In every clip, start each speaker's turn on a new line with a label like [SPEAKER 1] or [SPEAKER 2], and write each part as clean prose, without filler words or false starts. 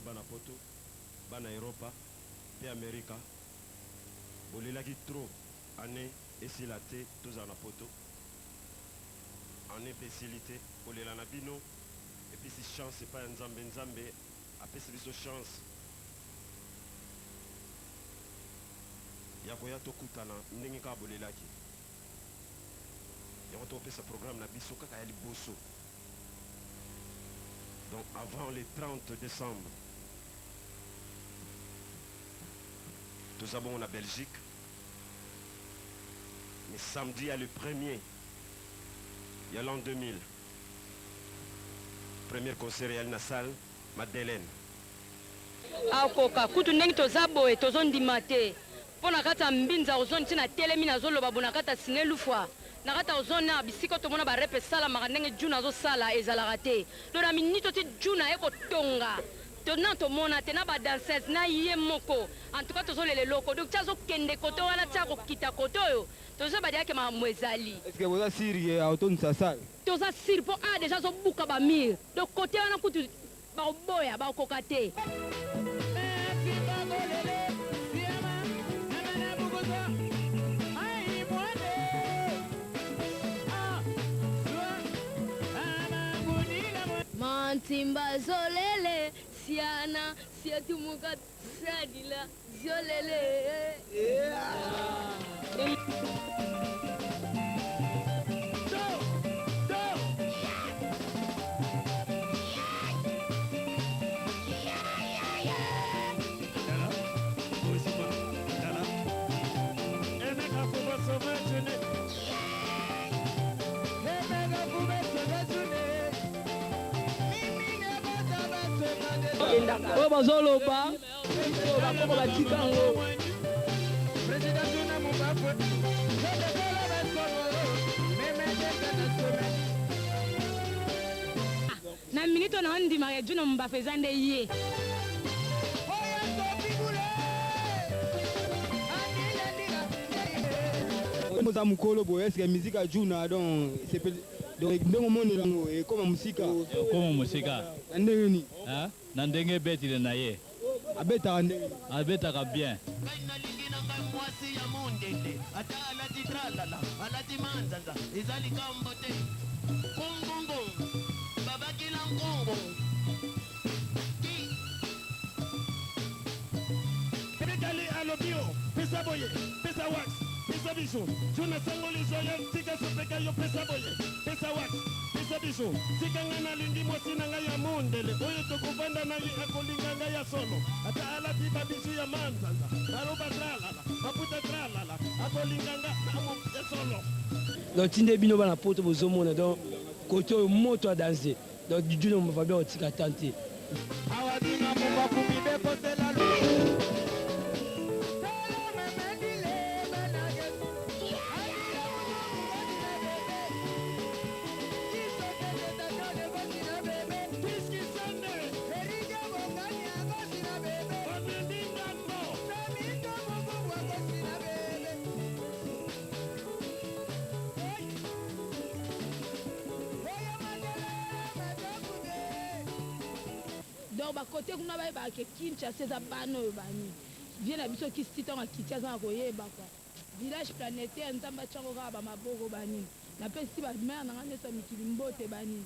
[SPEAKER 1] Bana poto, bana Europa pe America, bolelaki trop annee esila te tozala na poto, annee pe esili te, kolela na bino epesi chance epai ya Nzambe, Nzambe apesi biso chance ya koya tokutana ndenge kaka bolelaki. Yango tokopesa programme na biso kaka ya liboso. Donc avant le 30 decembre toza bongo na Belgique, mais samedi ya le premier ya l'an 2000 premier concert eyali na salle Madeleine.
[SPEAKER 2] Akoka kutu ndenge toza boye tozo ndima te po na kati ya mbinza ozone ti na telemi nazo loba boye na kati ya cine lufua na kati ya ozone awa bisika oyo tomona ba rep esalamaka ndenge djuna azo sala ezalaka te donc na minute oyo ti djuna aye kotonga to nanu tomona te na ba danseuse na ye moko en tout cas tozo lela eloko donc ti azo kende kote wana ti ako kita kote oyo tozo yeba dejà ke makambo ezali.
[SPEAKER 3] Est ce que boza sur que akotondisa salle?
[SPEAKER 2] Toza sur po awa dejà azo buka ba mur donc cote wana kutu Bakoboya, bakokoka te. Mantimba zolele siana siatumuka sadila zolele.
[SPEAKER 4] Oyo bazoloba biso bakoko batika yango.
[SPEAKER 2] Na minute oyo nao ndima ke Djuna Mumbafu eza nde ye.
[SPEAKER 3] Oza mukolo boye est ce que musique ya Djuna donc donc ndenge omonela yango ekoma musika?
[SPEAKER 5] Ekoma musika.
[SPEAKER 3] Na ndenge nini?
[SPEAKER 5] Na ndenge ebetile na ye.
[SPEAKER 3] Abetaka ndenge nini?
[SPEAKER 5] Abetaka bien.
[SPEAKER 6] Ngai nalingi na ngai mwasi ya mondele ata alati tralala alati manzanza eza likambo te kungungu babakila nkungu ti.
[SPEAKER 7] Bikali alobi yo pesa boye pesa wax pesa biso Djuna sangoli zwa yo tika sopeka yo pesa boye pesa wax pesa biso tika nga nalingi mwasi na ngai ya mondele oyo tokovanda na ye akolinga ngai ya solo ata alati ba bijoux ya manzanza maloba tralala maputa tralala akolinga nga ya solo.
[SPEAKER 4] Donc ti nde bino bana poto bozo mona donc cote oyo moto ya danze donc Djuna Mumba Fabien akotika temps te.
[SPEAKER 8] Donc ba cote kuna bayebaka ke Kinshasa eza bana oyo ba nini. Vieux na biso Kisi tango akiti aza na koyeba quoi. Village planetaire Nzambe atia ngo kaka ba maboko ba nini. Napesi ba mère na nga nionso ya mikili mbote ba nini.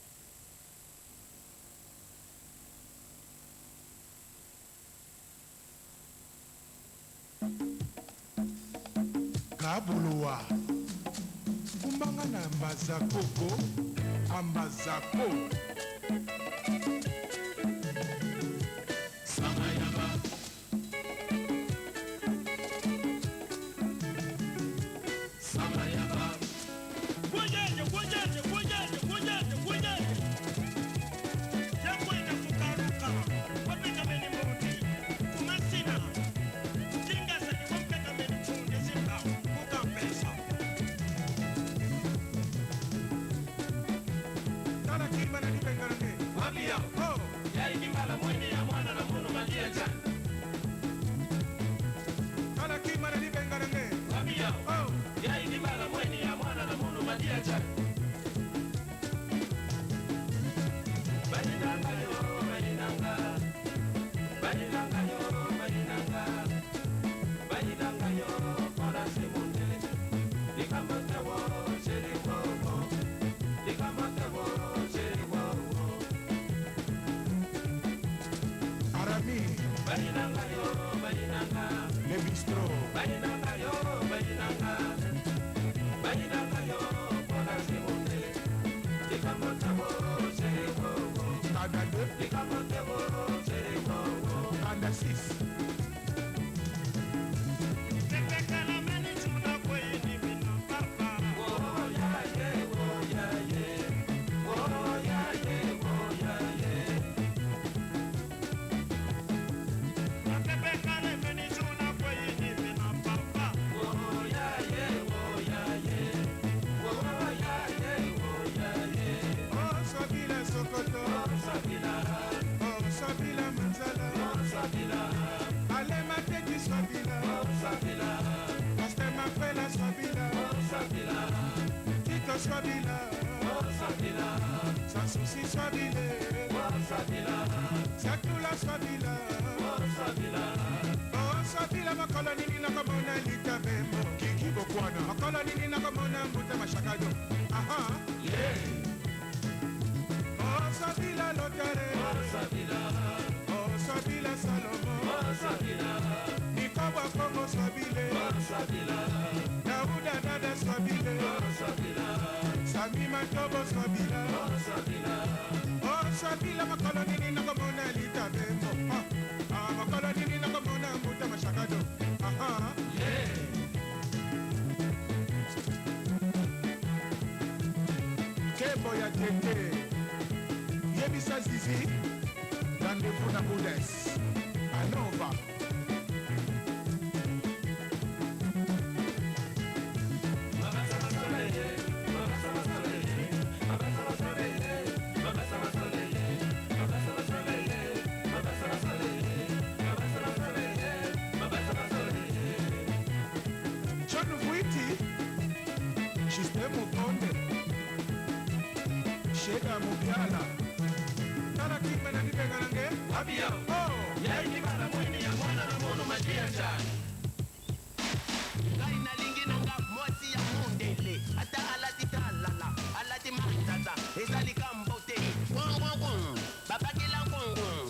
[SPEAKER 9] Kabolowa kumba nga na Mbazakoko Ambazako. Arami Le bistrot Kanda 2 Kanda 6. Oh, Sabila Sokoto. Oh, Sabila Manzala. Alema Teti Sabila. Pasteur Mafela Sabila. Tito Sabila. Sans souci Sabile. Satula Sabila. Oh, Sabila makolo nini nakomona litabembo. Kiki Bokwana. Makolo nini nakomona mbuta mashakado. Aha. Yeah. Oh, Sabila Lotare. Oh, Sabila Salomo. Nikobwa Kongo Sabile. Dauda Dada Sabile. Sami Matobo Sabila. Oh, Sabila makolo nini nakomona litabembo. Ah, ah, makolo nini nakomona mbuta mashakado. Aha. Kembo ya tete. Yebisa Zizi. Rendez-vous na Boudes. Anova. John Vwiti. Justin Mukonde. Shega Mubiala. Tala kimbe na bibenga nange. Oh.
[SPEAKER 6] Ngai nalingi nanga mwasi ya mondele ata alati talala alati manzanza eza likambo te ngongongon babakela ngongon.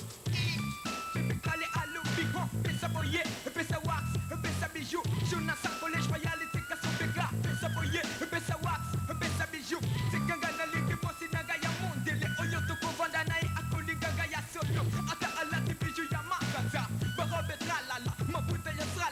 [SPEAKER 10] Kale alobi ho pesa boye pesa wax pesa bijou juna sakole royal tika sobeka pesa boye pesa wax pesa bijou tikanga na lingi mosi nanga ya mondele oyo tokovanda na ye akolinganga ya solo ata alati bijou ya manzanza barobe tralala maputa ya sralala.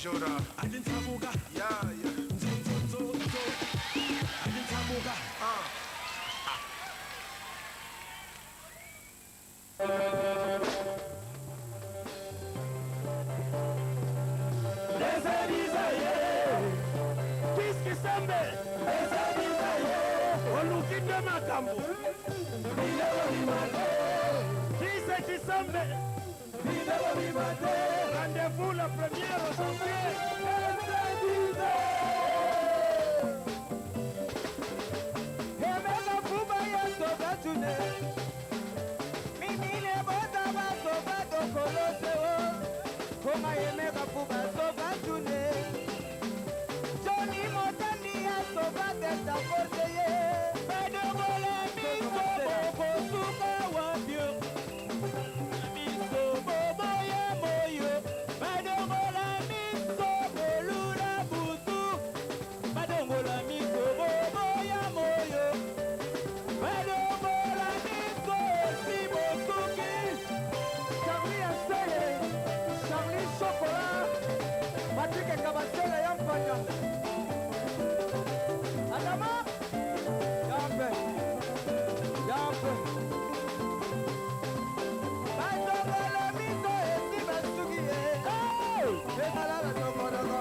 [SPEAKER 9] Njora.
[SPEAKER 7] Adinsabuka.
[SPEAKER 9] Ya, ya.
[SPEAKER 7] Nzonzonzo. Adinsabuka.
[SPEAKER 9] Ah.
[SPEAKER 7] Kiskisembe oluki nde makambo kise kisembe rendez-vous la première janvier.
[SPEAKER 11] Emeka fuba ya soba tune mimile bota ba soba dokolo seo koma emeka fuba soba tune Johnny Motani ya soba teta forte ye badogola miso bokosuka wapio miso boboya moyo badongola miso bolula butu badongola miso boboya moyo badongola miso esi bosuki.
[SPEAKER 12] Charlie Asele, Charlie Chocolat, Patrick Kabasele ya Mpanya. Adama, Yampe, Yampe.
[SPEAKER 11] Badongola miso esi basuki ye ezala badongodongo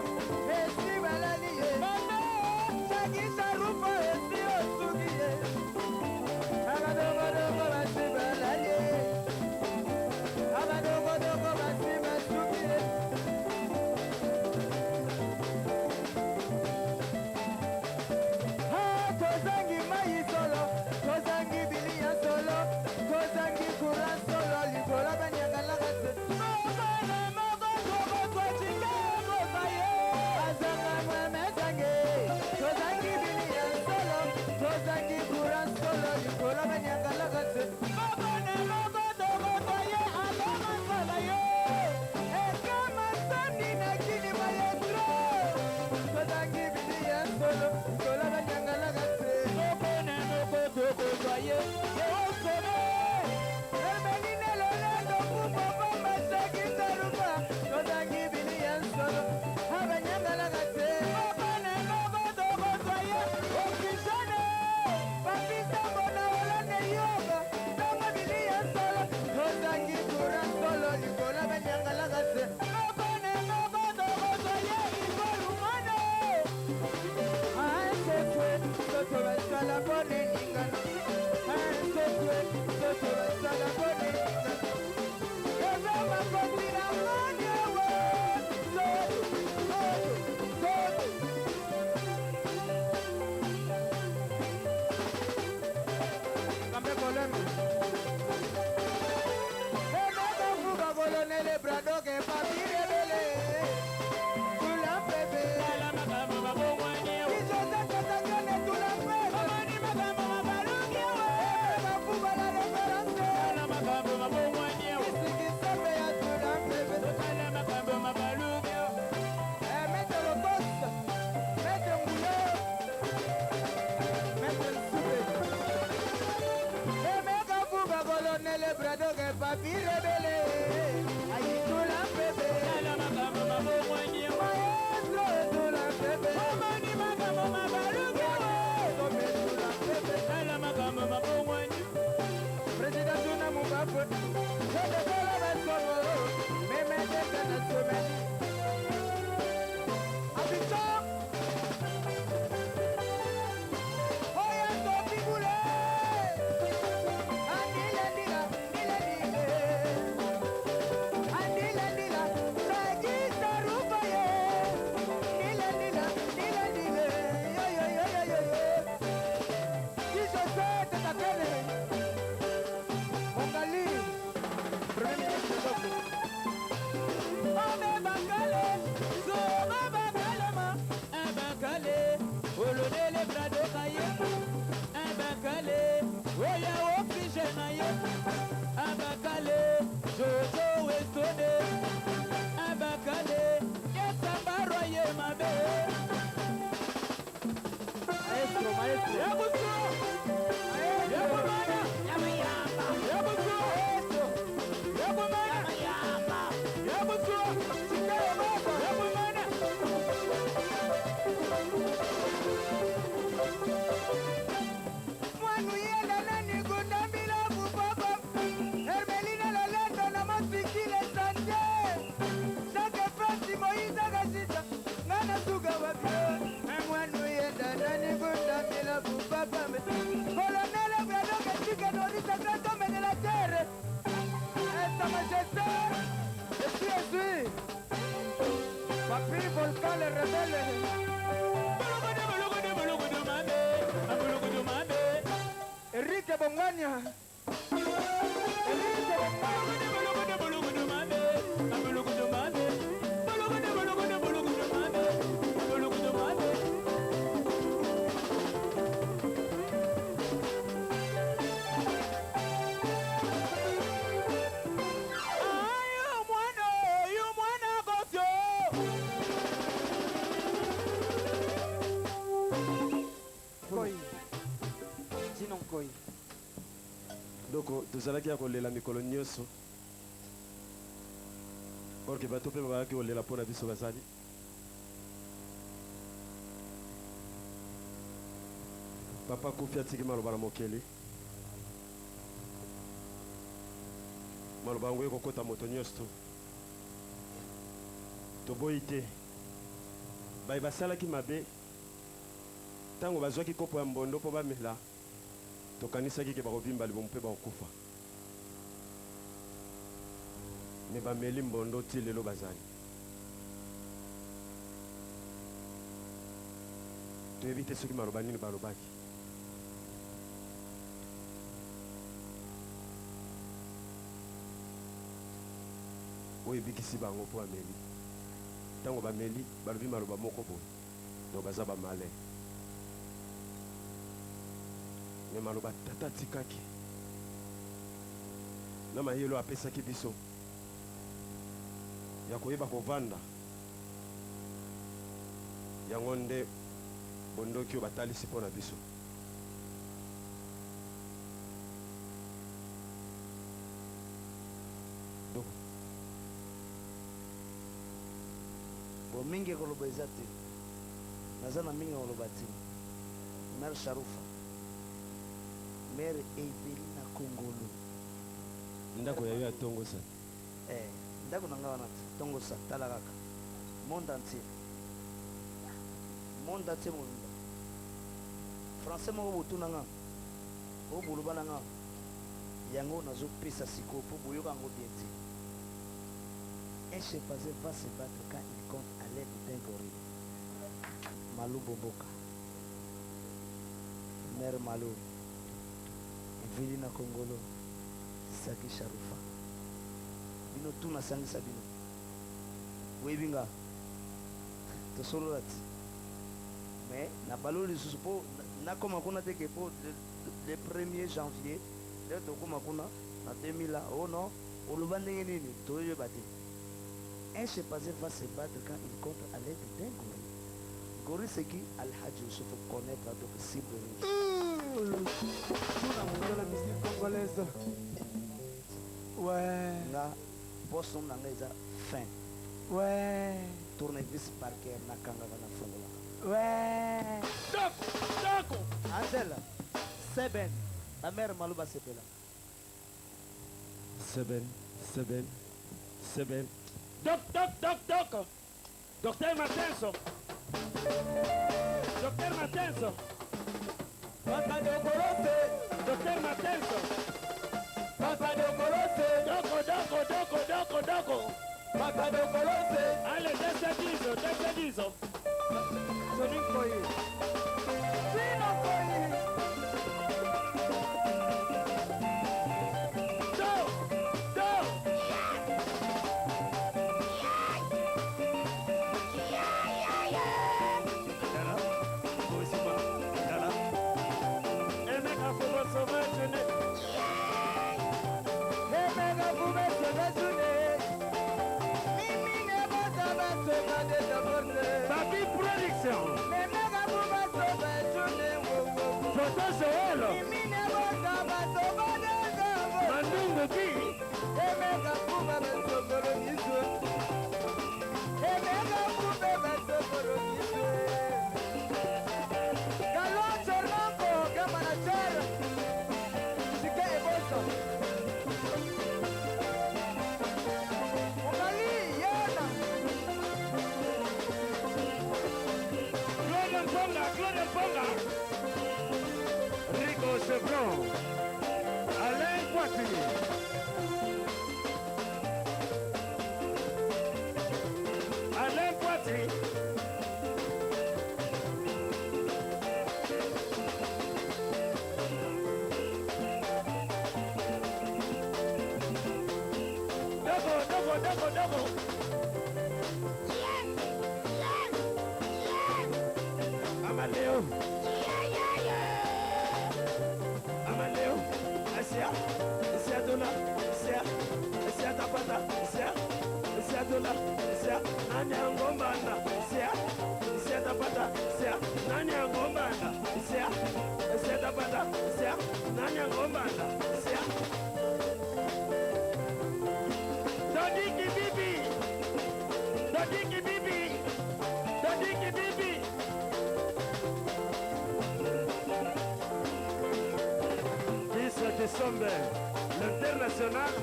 [SPEAKER 11] esi balali ye sakisa rufo esi osuki ye abadongodongo basi balali ye abadongodongo basi basuki ye. Ah, tozangi mai solo, tozangi bilia solo, tozangi courant solo, likolo banyangalaka te. Moko na moko tokozwa cikakoza ye azanga mwamezange. Tozangi bilia solo, tozangi courant solo, likolo banyangalaka te. Moko na moko tokozwa ye akoma nsala yo ekama soni na kini maestro. Tozangi bilia solo, likolo banyangalaka te. Moko na moko tokozwa ye yeosome emeline lolendo kumbobomba sekisaruba. Tozangi bilia solo abanyangalaka te. Moko na moko tokozwa ye oxygene babisambo na olande yoga ntango bilia solo. Tozangi courant solo, likolo banyangalaka te. Moko na moko tokozwa ye ikolumano asotwe soto basala pone ningano asotwe soto basala pone ningano eza makoti na nganyogo soto soto soto.
[SPEAKER 12] Kambe Koleme.
[SPEAKER 11] Emeka fuka kolonele bradoke papirebele tula pepe Kijose totatione tula pepe Emeka fuka la reference Kisikisembe ya tula pepe. Eh, Maître Lotos, Maître Nguyo, Maître Nsube. Emeka fuka kolonele bradoke papirebele ayitula pepe maestro tula pepe Président Tuna Mubafwe, Totokola Basongo, Meme Tete na Someni. Abidjan, Oya Topi Bule, Andile Ndila, Ndile Ndile. Volcan le rebelle. Enrique Bongania. Enrique Bongania.
[SPEAKER 12] Nkoi. Dino Nkoi.
[SPEAKER 1] Doko tozalaki ya kolela mikolo nyonso orke bato mpe bazalaki kolela mpo na biso bazali papa akufi atiki maloba na mokili maloba yango ekokota moto nyonso to toboyi te baye basalaki mabe ntango bazwaki kopo ya mbondo mpo bamela tokanisaki ke bakobimba libumu mpe bakokufa me bameli mbondo ti lelo bazali toyebi te soki maloba nini balobaki oyo ebikisi bango mpo bameli ntango bameli balobi maloba moko boye donc baza bamalin me maloba tata atikaki na mayele oyo apesaki biso ya koyeba kovanda yango nde bondoki oyo batalisi mpo na biso
[SPEAKER 13] Bon, mingi koloba eza te. Naza na mingi koloba te. Mère Sharufa. Mère Evelina Kongolo.
[SPEAKER 1] Ndako ya yo ya tongosa.
[SPEAKER 13] Eh, ndako na nga wana te. Tongosa, tala kaka. Monde entier. Monde entier mobimba. Français moko botuna nga. Oyo boloba na nga. Yango nazopesa sikoyo mpo boyoka yango bien te. Un chimpanzé va se battre quand il compte à l'aide d'un gorille. Malou Boboka. Mère Malou. Evelina Kongolo. Saki Sharufa. Bino tu nasangisa bino. Boyebi nga. Tosolola ti. Mais na baloli lisusu mpo nakoma kuna te ke mpo le 1er janvier nde tokoma kuna na 2000 oh non oloba ndenge nini toyeba te. Un chimpanzé va se battre quand il compte à l'aide d'un gorille. Gorille c'est qui? Al-Hadji Youssouf connaître donc cible rouge.
[SPEAKER 12] Dans la musique congolaise. Ouais.
[SPEAKER 13] Nga poste na nga eza fin.
[SPEAKER 12] Ouais.
[SPEAKER 13] Tournevis Parker na kangaka na fongolaka.
[SPEAKER 12] Ouais.
[SPEAKER 13] Doko, doko. Angela, Seben, ba mère Malou basepela.
[SPEAKER 1] Seben, seben, seben. Doc, doc, doc, doc. Docteur Matenso. Docteur Matenso. Docteur Matenso. Doko, doko, doko, doko, doko. Allez, dese dizo, dese dizo.
[SPEAKER 12] Johnny Nkoyi. Tino Nkoyi.
[SPEAKER 7] Do, do.
[SPEAKER 12] Emeka Fubo Sauvage. Emeka Fubo Sauvage. Mimi ne boza basoka de divorce.
[SPEAKER 7] Babi Production.
[SPEAKER 12] Emeka Fubo Sauvage.
[SPEAKER 7] Photo Joël.
[SPEAKER 12] Mimi ne boza basoka de divorce.
[SPEAKER 7] Mandungu Ki.
[SPEAKER 12] Emeka Fubo Basokolo Miso. Emeka Fubo Basokolo Miso. Kalonzo Rambo, grand manager. Chike Eboso. Omali Yona.
[SPEAKER 7] Claude Mponga, Claude Mponga. Rico Chevron. Alain Poitiers. Dogo, dogo, dogo. Amaleo. Amaleo. Asia. Asia Dola. Asia. Asia Tapata. Asia. Asia Dola. Asia. Nani angombana. Asia. Asia Tapata. Asia. Nani angombana. Asia. Asia Tapata. Asia. Nani angombana. Asia. Dodiki Bibi. Dodiki Bibi. Dodiki Bibi. Kisa Kisombe, l'international,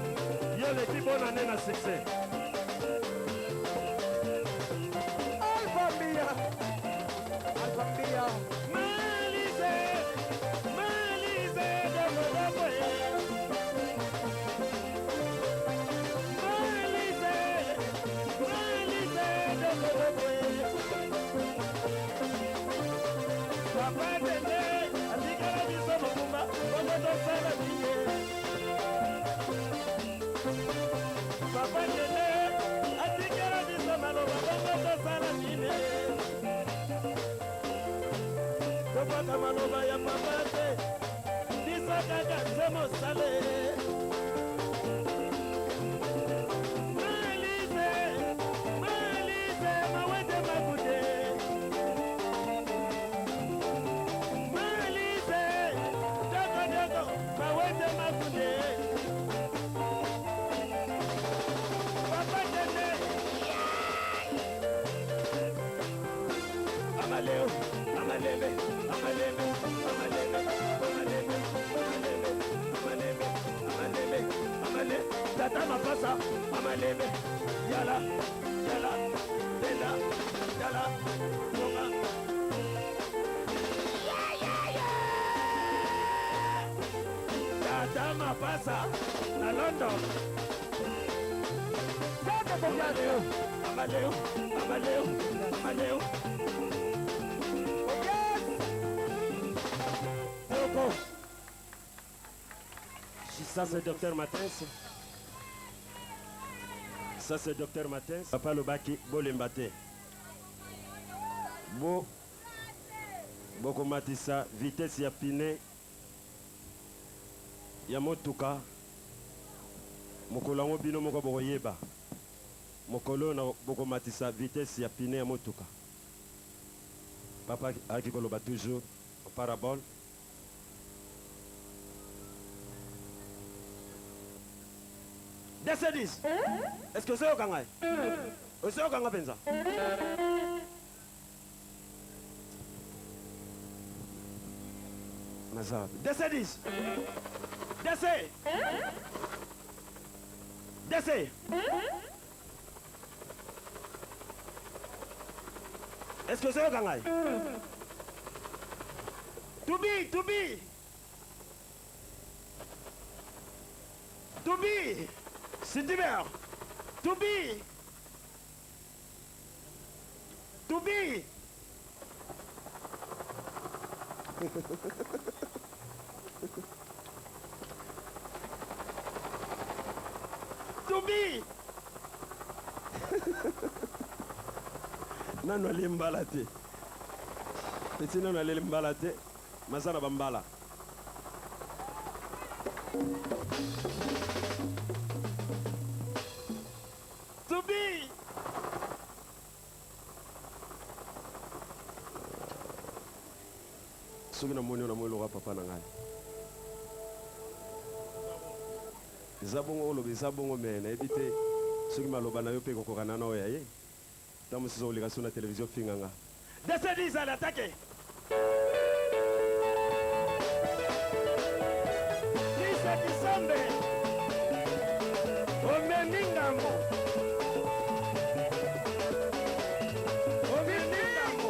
[SPEAKER 7] yo l'équipe bonne année na succès.
[SPEAKER 12] Alpha Mia. Alpha Mia.
[SPEAKER 7] Malise, Malise, dogo dogo. Malise, Malise, dogo dogo. Papa Tete, atikala biso mokumba, bongo tosala biye. Papa Tete, atikala biso maloba, bongo tosala nini. Tobwaka maloba ya papa te, biso kaka se mosale. Malise, Malise, mawete makute. Malise, dogo dogo, mawete makute. Papa Tete. Amaleo, amalebe, amalebe, amalebe, amalebe, amalebe, amalebe, amalebe, amale, tata mapasa, amalebe, yala, yala, tenda, yala, bonga. Tata mapasa, na London. Amaleo, amaleo, amaleo, amaleo. Toko. Ça c'est docteur Matins. Ça c'est docteur Matins. Papa Lobaki Bolembate. Bo bokomatisa vitesse ya pine ya motuka mokolo yango bino moko bokoyeba mokolo na bokomatisa vitesse ya pine ya motuka. Papa ayaki koloba toujours en parabole. Dc10, est ce que ozoyoka ngai? Ozoyoka nga mpenza? Naza wapi? Dc10, dc, dc, est ce que ozoyoka ngai? Tubi, tubi, tubi, Sidiber, tubi, tubi. Tubi. Nano alie mbala te, peti nano aleli mbala te, maza na bambala. Tubi. Soki namoni yo, namoni lokola papa na ngai. Eza bongo oloba eza bongo, me nayebi te soki maloba na yo mpe ekokokana na oyo ya ye. Ntango mosusu oleka so na televizio finga nga. Dc10, ala atake. Kisa Kisombe, omemi ngambo, omemi ngambo.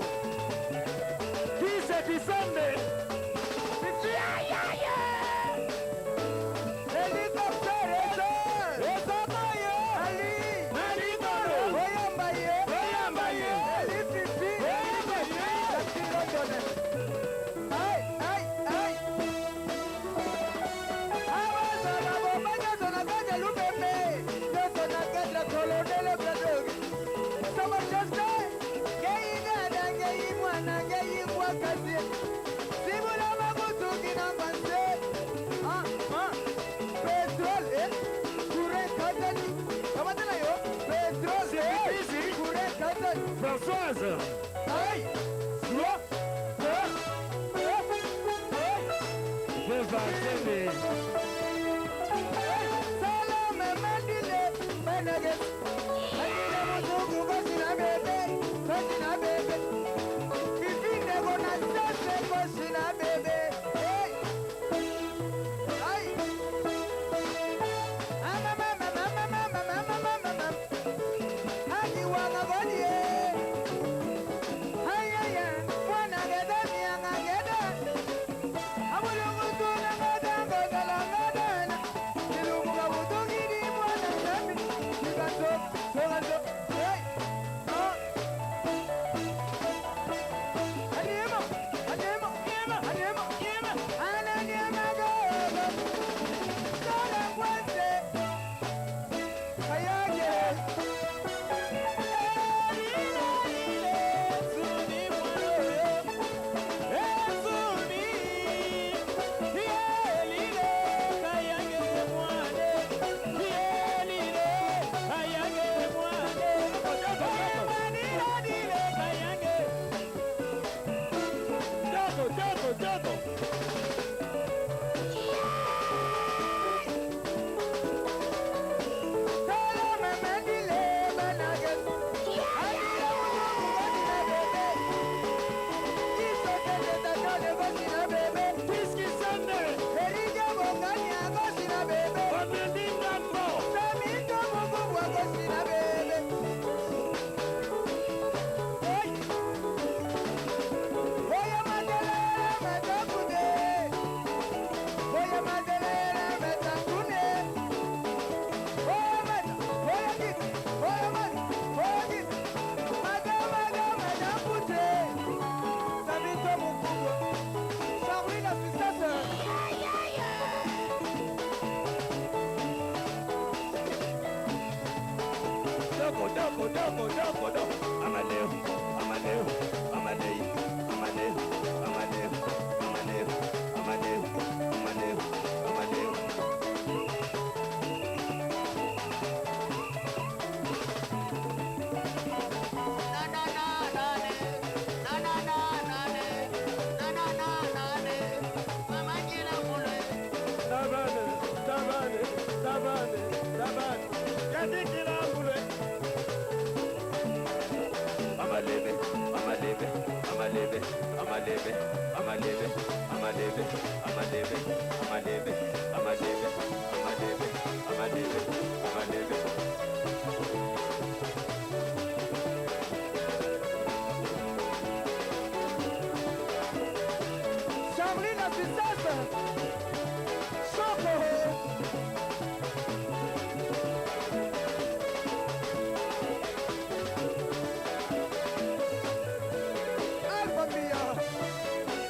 [SPEAKER 7] Kisa Kisombe.
[SPEAKER 12] Hélicoptère eza. Eza mayo. Ali.
[SPEAKER 7] Alikolo.
[SPEAKER 12] Oyamba ye.
[SPEAKER 7] Oyamba ye.
[SPEAKER 12] Ali pipi.
[SPEAKER 7] Oyamba ye.
[SPEAKER 12] Jackie London. Ai, ai, ai. Abazala bomba nyonso na kati ya lubembe. Nyonso na kati ya
[SPEAKER 11] makasi sibula makutuki na mbanse Ah, ah. Petrole eh. Courant katani kamatela yo petrole eh. Courant katani
[SPEAKER 7] Françoise
[SPEAKER 11] Ai
[SPEAKER 7] 3 2 1 Veva Zembe
[SPEAKER 11] Salome Mandile Menege Mandile Muzugu Kosi na bebe Kosi na bebe Fifi Ndego na sese Kosi na bebe Hey Ai Ama mama mama mama mama mama mama Haki wanga golie Ay ay ay Mwana geda mianga geda
[SPEAKER 7] Dogo, dogo, dogo Dogo, dogo, dogo, dogo, dogo Amaleu, amaleu, amalei, amaleu, amaleu, amaleu, amaleu, amaleu, amaleu Tabane, tabane, tabane, tabane Yadikila mbule Amalebe, amalebe, amalebe, amalebe, amalebe, amalebe, amalebe, amalebe, amalebe, amalebe, amalebe, amalebe.
[SPEAKER 11] Charlie la successe Choco Alpha Mia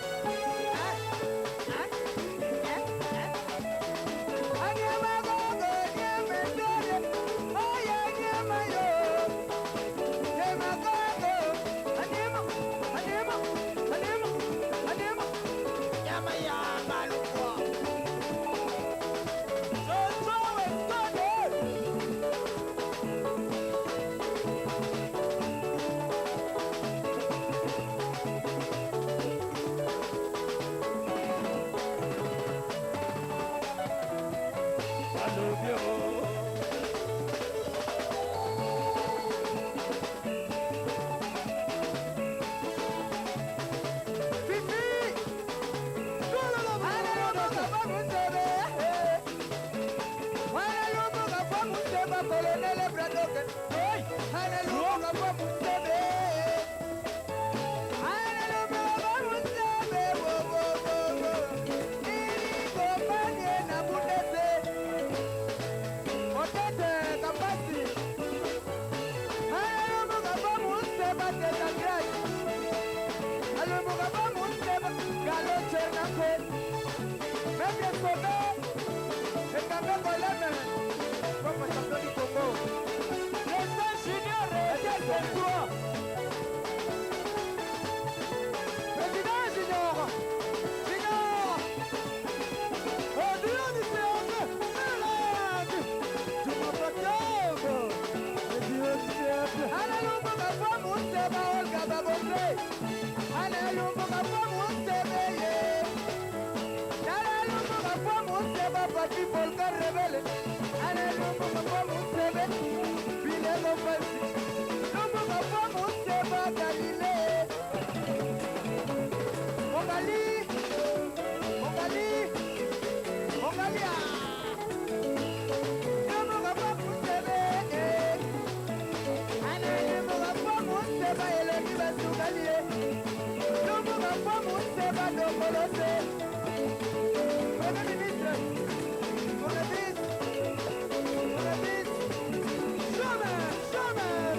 [SPEAKER 7] Alobio.
[SPEAKER 11] Junior, Museba Olga Babose Analumbuka kwa Musebe ye Analumbuka kwa Museba Papi Volcan Rebele Analumbuka kwa Musebe Bilego Fansi Lumbuka kwa Museba Galile Mongali Mongali Mongali ah Lumbuka kwa Musebe eh Analumbuka kwa Museba elongi basukali ye Lumbuka kwa Museba dokolose Premier ministre Premier Premier Chômeur, chômeur.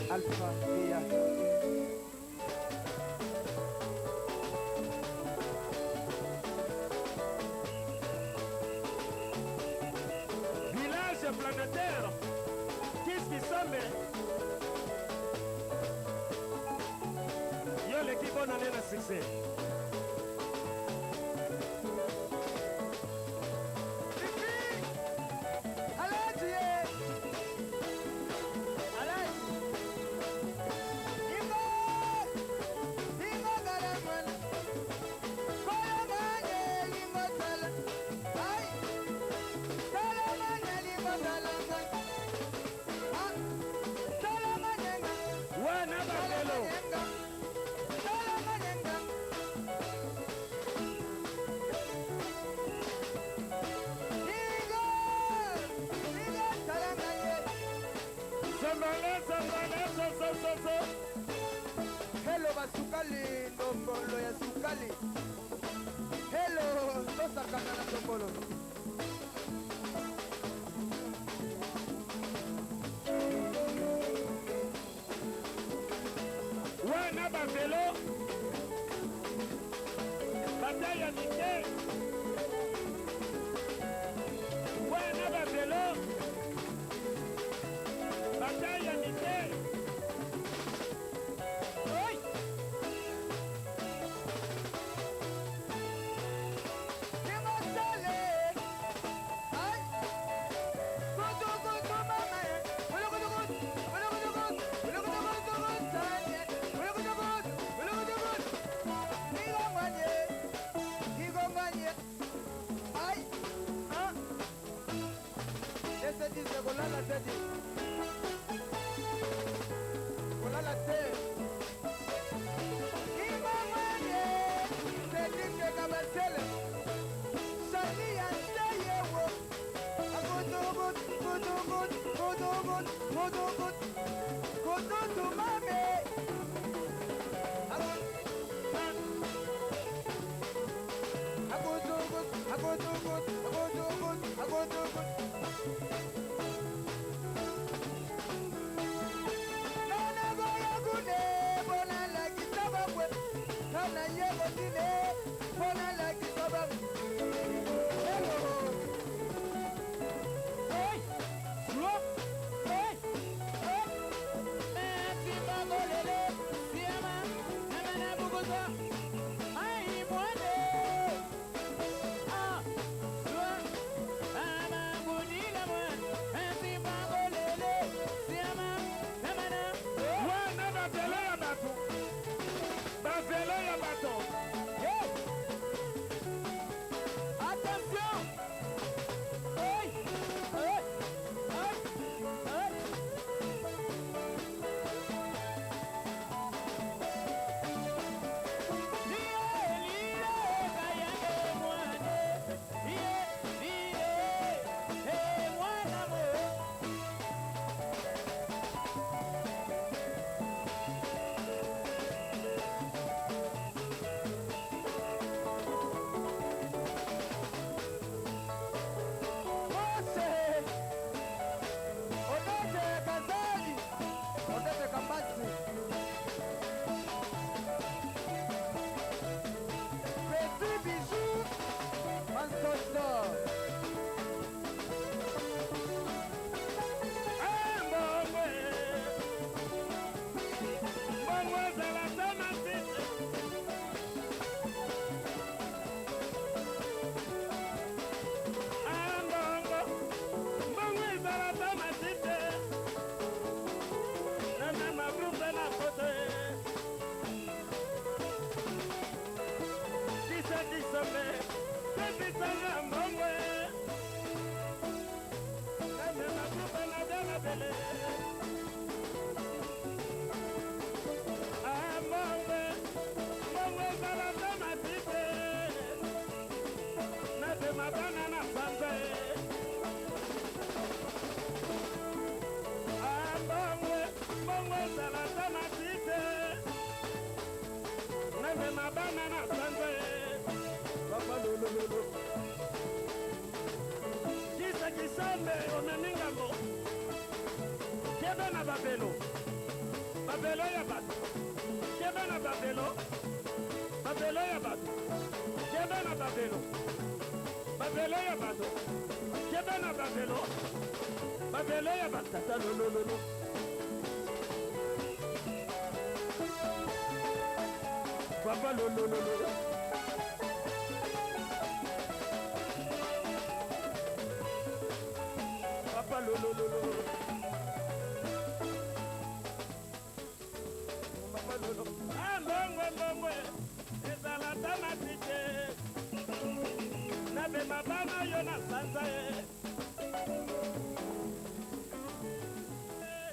[SPEAKER 11] Alpha Bea.
[SPEAKER 7] Village planétaire, qu'est-ce qui semble Yo l'équipe bonne année na succès.
[SPEAKER 11] Alaji ye. Alaji. Ingo. Ingo galamwana. Kolamane lingo tala. Ai. Salamane lingo talanga. Ah. Salamane nga.
[SPEAKER 7] Wana bakelo.
[SPEAKER 11] Salamane nga. Ingo. Ingo talanga ye.
[SPEAKER 7] Zambala, zambala, zo, zo, zo, zo.
[SPEAKER 11] Hello basukali ndombolo ya sukali. Hello tosakana na ndombolo.
[SPEAKER 7] Wana bavelo. Bataille ya mike. Wana bavelo. Bataille ya mike. Oi!
[SPEAKER 11] Kimosale. Ai. Kutu kutu mama ye. Ulu kutu kutu. Ulu kutu kutu. Ulu kutu kutu kutu. Ulu kutu kutu. Ulu kutu kutu. Igongwanye. Igongwanye. Ai. Ah. Ese dice kolala te di. Kolala te. Igongwanye. Cedric Kabasele. Sali ya seyewo. Agudugut, gudugut, gudugut, gudugut. Gududu mame. Agudugut, agudugut, agudugut, agudugut. Nana goya gune, bona lagi sababwe. Nana yego dine, bona lagi sababwe. Hello.
[SPEAKER 7] Hey! Slow! Hey! Hey!
[SPEAKER 11] Ai, mwene. Ah, slow.
[SPEAKER 7] mabele. Ah, mbongo, mbongo ezala te matite. Nabema bana na sanza e. Ah, mbongo, mbongo ezala te matite. Namema bana na sanza e. Papa lolololo. Kisa kisambe omemi ngambo. Kebe na babelo. Babelo ya bato. Kebe na babelo. Babelo ya bato. Kebe na babelo. Babelo ya bato. Kebe na babelo. Babelo ya bato. Tata lolololo. Papa lolololo. Papa lolololo. Papa lolo. Ah, mbongo mbongo ezala ta matite. Nabema bana yo na sanza e.